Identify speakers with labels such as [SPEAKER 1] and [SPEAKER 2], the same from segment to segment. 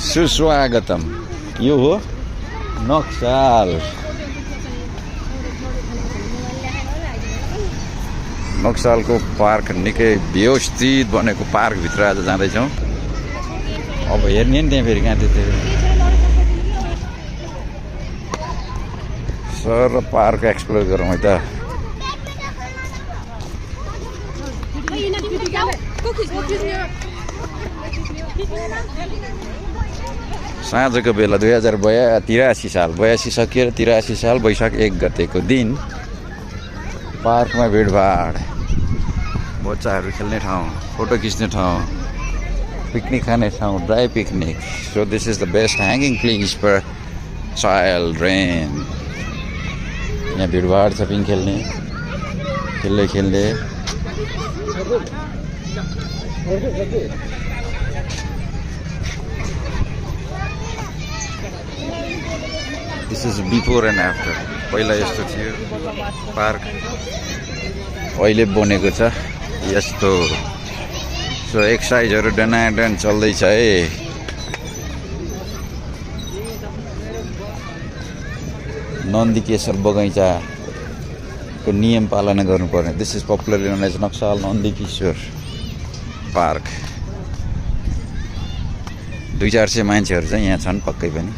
[SPEAKER 1] सुस्वागतम। यो हो नक्साल। नक्सालको पार्क निकै व्यवस्थित बनेको पार्कभित्र आज जाँदैछौँ। अब हेर्ने नि त्यहाँ फेरि कहाँ थियो सर पार्क एक्सप्लोर गरौँ है त। साँझको बेला 2083 साल 82 सकिएर 83 साल वैशाख 1 गतेको दिन पार्कमा भिडभाड, बच्चाहरू खेल्ने ठाउँ, फोटो खिच्ने ठाउँ, पिकनिक खाने ठाउँ, dry picnic. So this is the best hanging place for children. यहाँ भिडभाड छ पिङ खेल्ने, खेल्दै this is before and after. पहिला यस्तो थियो पार्क, अहिले बनेको छ यस्तो। सो एक्सर्साइजहरू डनाडन चल्दैछ है। नन्दीकेश्वर बगैँचाको नियम पालना गर्नुपर्ने। This is popularly known as Naxal Nandikeshwar park. 200-400 मान्छेहरू चाहिँ यहाँ छन् पक्कै पनि।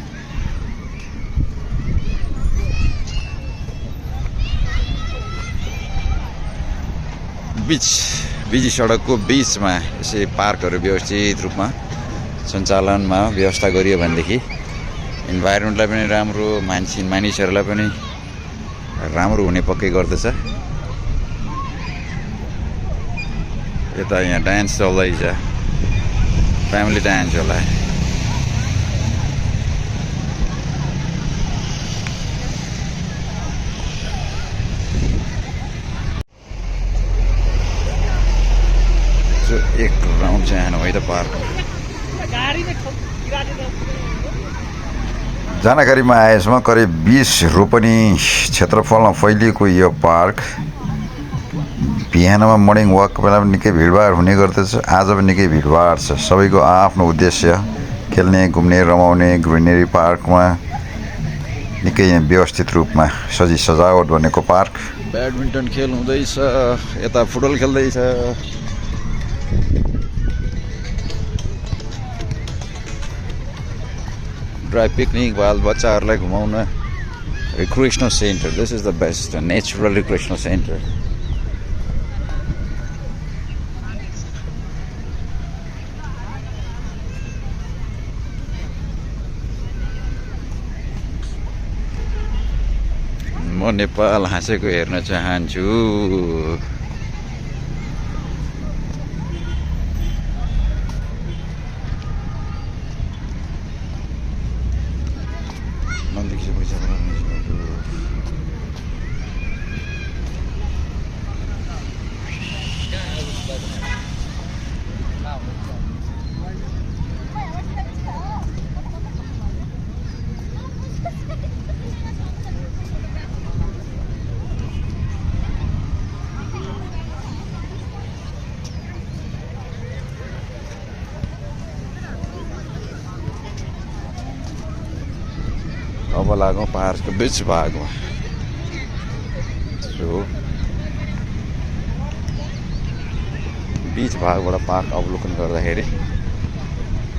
[SPEAKER 1] बिजी सडकको बिचमा यसै पार्कहरू व्यवस्थित रूपमा सञ्चालनमा व्यवस्था गरियो भनेदेखि इन्भाइरोमेन्टलाई पनि राम्रो, मानिसहरूलाई पनि राम्रो हुने पक्कै गर्दछ। यता यहाँ डान्स चल्दैछ, फ्यामिली डान्स होला। एक राउन्ड चाहिँ आएन है त पार्क। जानकारीमा आएसम्म करिब 20 रोपनी क्षेत्रफलमा फैलिएको यो पार्क बिहानमा मर्निङ वाकको बेला पनि निकै भिडभाड हुने गर्दछ। आज पनि निकै भिडभाड छ। सबैको आफ्नो उद्देश्य खेल्ने, घुम्ने, रमाउने। ग्रिनेरी पार्कमा निकै व्यवस्थित रूपमा सजावट बनेको पार्क। ब्याडमिन्टन खेल हुँदैछ, यता फुटबल खेल्दैछ। ड्राई पिकनिक, बाल बच्चाहरूलाई घुमाउन recreational centre. This is the best natural recreational centre. म नेपाल हाँसेको हेर्न चाहन्छु। अब लागौँ पार्कको बिच भागमा। बिच भागबाट पार्क अवलोकन गर्दाखेरि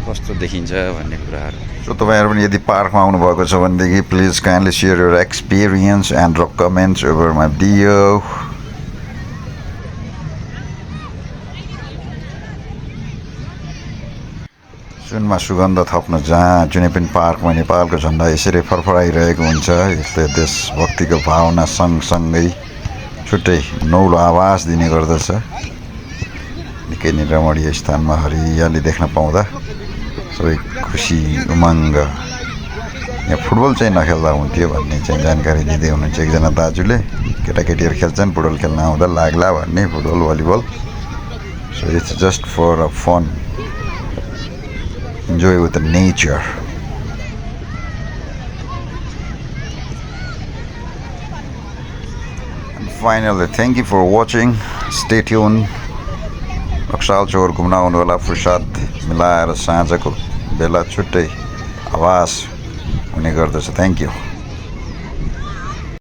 [SPEAKER 1] कस्तो देखिन्छ भन्ने कुराहरू। सो तपाईँहरू पनि यदि पार्कमा आउनुभएको छ भनेदेखि please kindly share your experience and drop comments over my video. सुनमा सुगन्ध थप्न जहाँ जुनै पनि पार्कमा नेपालको झन्डा यसरी फरफराइरहेको हुन्छ। यसले देशभक्तिको भावना सँगसँगै छुट्टै नौलो आवाज दिने गर्दछ। निकै नै रमणीय स्थानमा हरियाली देख्न पाउँदा सबै खुसी उमङ्ग। यहाँ फुटबल चाहिँ नखेल्दा हुन्थ्यो भन्ने चाहिँ जानकारी दिँदै हुनुहुन्छ एकजना दाजुले। केटाकेटीहरू खेल्छन्, फुटबल खेल्न आउँदा लाग्ला भन्ने, football volleyball. So it's just for a fun, enjoy with the nature. And finally, thank you for watching. Stay tuned. Naxal चौर घुम्न आउनु होला, फुर्सद मिलाएर साँझको बेला छुट्टै आवाज हुने गर्दछ। Thank you.